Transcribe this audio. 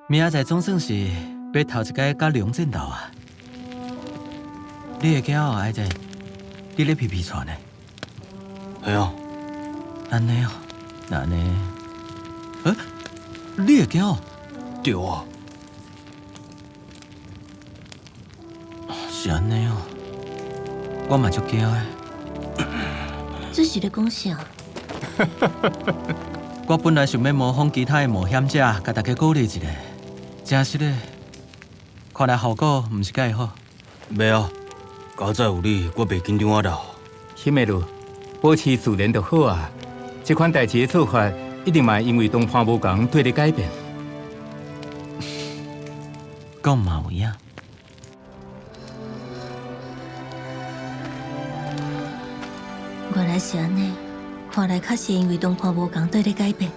明仔載總算是欲頭一擺佮龍戰鬥啊！你會驚哦，愛在？你咧皮皮喘呢？係啊。按呢哦，那按呢？欸，你會驚哦？對啊。是按呢哦，我嘛足驚的。這是咧講啥？我本來想欲模仿其他的冒險者，共大家鼓勵一下，真實的，看來效果毋是蓋好。袂啊，佳哉有你，我袂緊張啊啦。希美魯，保持自然就好啊。這款代誌的做法，一定嘛因為同伴無仝，綴咧改變。講嘛有影。原來是按呢，看來確實因為同伴無仝綴咧改變。